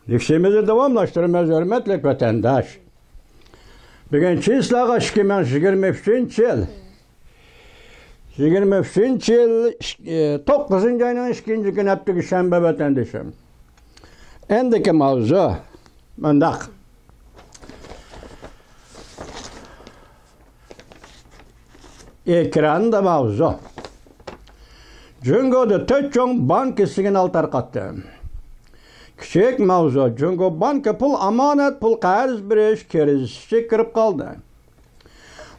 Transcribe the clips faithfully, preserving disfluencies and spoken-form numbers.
لېكسىيەمىزنى داۋاملاشتۇرىمىز، ھۆرمەتلىك ۋەتەنداش. بۈگۈن چىسلاغا ئىككى مىڭ يىگىرمە ئۈچىنچى يىل. يىگىرمە ئۈچىنچى يىل، ئىش-، ئى، توققۇزىنچى ئاينىڭ ئىككىنچى كۈنى، ھەپتىكى شەنبە، ۋەتەندىشىم. ئەمدىكى ماۋزۇ مۇنداق. ئېكراندا ماۋزۇ. جۇڭگودا تۆت چوڭ بانكا سىگنال تارقاتتى. كىچىك ماۋزۇ. جۇڭگو بانكا پۇل ئامانەت، پۇل قەرز بېرىش كىرىزىسىگە كىرىپ قالدى.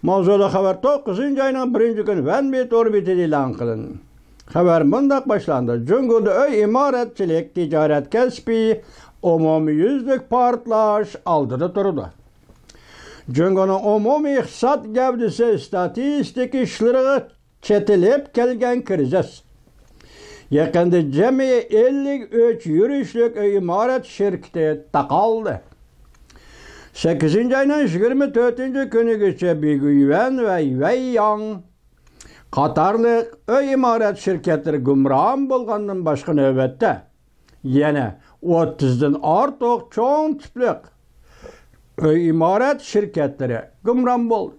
ماۋزۇدا خەۋەر توققۇزىنچى ئاينىڭ بىرىنچى كۈنى ۋەنبى تور بېتىدە ئېلان قىلىندى. خەۋەر مۇنداق باشلاندى: جۇڭگودا ئۆي ئىمارەتچىلىك، تىجارەت كەسپى ئومۇميۈزلۈك پارتلاش ئالدىدا تۇرىدۇ. جۇڭگونىڭ ئومۇمىي ئىقتىساد گەۋدىسى ئىستاتىستىكا ئىشلىرىغا چېتىلىپ كەلگەن كىرىزىس. يېقىندا جەمئىي ئەللىك ئۈچ يۈرۈشلۈك ئۆي ئىمارەت شىركىتى تاقالدى. سەككىزىنچى ئاينىڭ يىگىرمە تۆتىنچى كۈنىگىچە بىگۇيۈەن ۋە يۈەنياڭ قاتارلىق ئۆي ئىمارەت شىركەتلىرى گۇمران بولغاندىن باشقا، نۆۋەتتە يەنە ئوتتۇزدىن ئارتۇق چوڭ تىپلىق ئۆي ئىمارەت شىركەتلىرى گۇمران بولدى.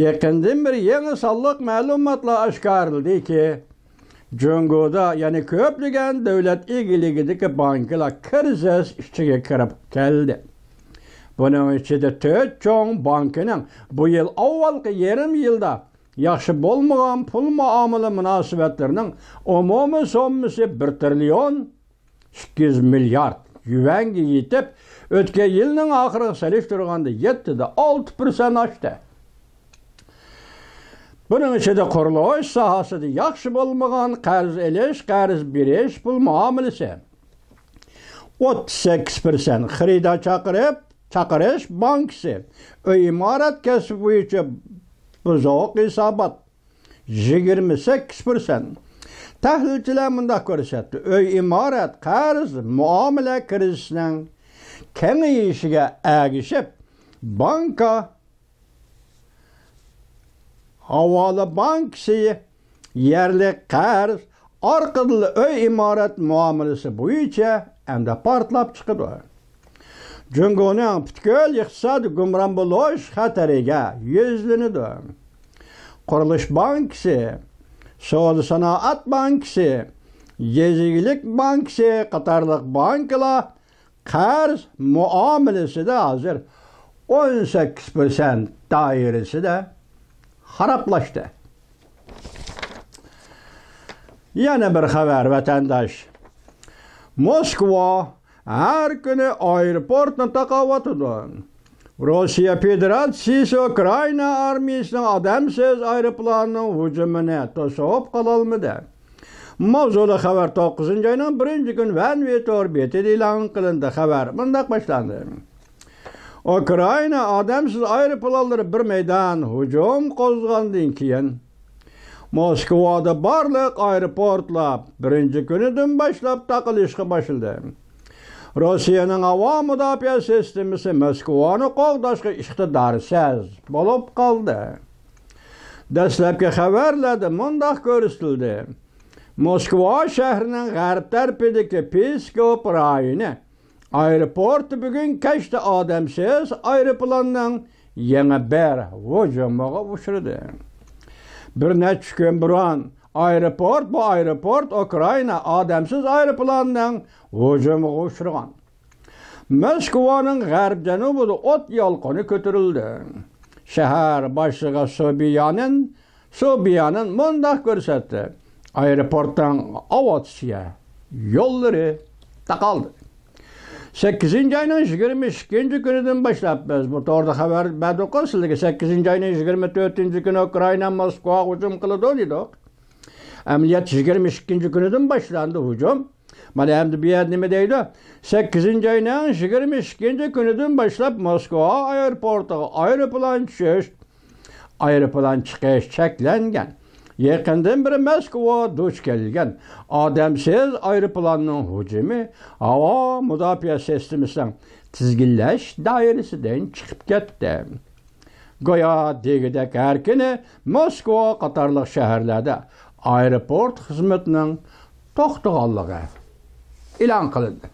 يېقىندىن بېرى يېڭى سانلىق مەلۇماتلار ئاشكارىلىدىكى، جۇڭگودا يەنە كۆپلىگەن دۆلەت ئىگىلىكىدىكى بانكىلار كىرىزىس ئىچىگە كىرىپ كەلدى. بۇنىڭ ئىچىدە تۆت چوڭ بانكىنىڭ بۇ يىل ئاۋۋالقى يېرىم يىلدا ياخشى بولمىغان پۇل مۇئامىلە مۇناسىۋەتلىرىنىڭ ئومۇمىي سوممىسى بىر تىرىليون ئىككى يۈز مىليارد يۈەنگە يېتىپ، ئۆتكەن يىلنىڭ ئاخىرىغا سېلىشتۇرغاندا يەتتە دە ئالتە پىرسەنت ئاشتى. بۇنىڭ ئىچىدە قۇرۇلۇش ساھەسىدە ياخشى بولمىغان قەرز ئېلىش، قەرز بېرىش پۇل مۇئامىلىسى ئوتتۇز سەككىز پىرسەنت، خېرىدار چاقىرىپ، چاقىرىش بانكىسى، ئۆي ئىمارەت كەسپى بويىچە بۇزۇق ھېسابات يىگىرمە سەككىز پىرسەنت. تەھلىلچىلەر مۇنداق كۆرسەتتى: ئۆي ئىمارەت قەرز مۇئامىلە كىرىزىسىنىڭ كېڭىيىشىگە ئەگىشىپ، بانكا ھاۋالە بانكىسى يەرلىك قەرز ئارقىدىنلا ئۆي ئىمارەت مۇئامىلىسى بويىچە ئەمدى پارتلاپ چىقىدۇ. جۇڭگونىڭ پۈتكۈل ئىقتىسادىي گۇمران بولۇش خەتىرىگە يۈزلىنىدۇ. قۇرۇلۇش بانكىسى، سودا سانائەت بانكىسى، يېزا ئىگىلىك بانكىسى قاتارلىق بانكىلار قەرز مۇئامىلىسىدە ھازىر ئون سەككىز پىرسەنت دائىرىسىدە خارابلاشتى. يەنە بىر خەۋەر، ۋەتەنداش. موسكۋا ھەر كۈنى ئايروپورتنى تاقاۋاتىدۇ. روسىيە فېدېراتسىيىسى ئۇكرائىنا ئارمىيىسىنىڭ ئادەمسىز ئايروپىلانىنىڭ ھۇجۇمىنى توسۇپ قالالمىدى. ماۋزۇلۇق خەۋەر توققۇزىنچى ئاينىڭ بىرىنچى كۈنى ۋەنۋى تور بېتىدە ئېلان قىلىندى. خەۋەر مۇنداق باشلاندى: ئۇكرائىنا ئادەمسىز ئايروپىلانلىرى بىر مەيدان ھۇجۇم قوزغىغاندىن كېيىن، موسكۋادا بارلىق ئايروپورتلار بىرىنچى كۈنىدىن باشلاپ تاقىلىشقا باشلىدى. روسىيەنىڭ ھاۋا مۇداپىئە سىستېمىسى موسكۋانى قوغداشقا ئىقتىدارسىز بولۇپ قالدى. دەسلەپكى خەۋەرلەردە مۇنداق كۆرسىتىلدى: موسكۋا شەھىرىنىڭ غەرب تەرىپىدىكى پىسكوپ رايونى ئايروپورتى بۈگۈن كەچتە ئادەمسىز ئايروپىلاننىڭ يېڭى بىر ھۇجۇمىغا ئۇچرىدى. بىر نەچچە كۈن بۇرۇن ئايروپورت، بۇ ئايروپورت ئۇكرائىنا ئادەمسىز ئايروپىلاننىڭ ھۇجۇمىغا ئۇچرىغان. موسكۋانىڭ غەرب جەنۇبىدا ئوت يالقۇنى كۆتۈرۈلدى. شەھەر باشلىقى سوبىيانىن، سوبىيانىن مۇنداق كۆرسەتتى: ئايروپورتنىڭ ئاۋاتسىيە يوللىرى تاقالدى. سەككىزىنچى ئاينىڭ يىگىرمە ئىككىنچى كۈنىدىن باشلاپ، بىز بۇ توردا خەۋەر بەردۇققۇ سىلەرگە، سەككىزىنچى ئاينىڭ يىگىرمە تۆتىنچى كۈنى ئۇكرائىنا موسكۋاغا ھۇجۇم قىلىدۇ دېدۇق. ئەمەلىيەت يىگىرمە ئىككىنچى كۈنىدىن باشلاندى ھۇجۇم. مانا ئەمدى بۇ يەردە نېمە دەيدۇ؟ سەككىزىنچى ئاينىڭ يىگىرمە ئىككىنچى كۈنىدىن باشلاپ موسكۋا ئايروپورتىغا ئايروپىلان چۈشۈش، ئايروپىلان چىقىش چەكلەنگەن. يېقىندىن بېرى موسكۋا دۇچ كەلگەن ئادەمسىز ئايروپىلاننىڭ ھۇجۇمى ھاۋا مۇداپىئە سىستېمىسىنىڭ تىزگىنلەش دائىرىسىدىن چىقىپ كەتتى. گويا دېگۈدەك ھەر كۈنى موسكۋا قاتارلىق شەھەرلەردە ئايروپورت خىزمىتىنىڭ توختىغانلىقى ئېلان قىلىندى.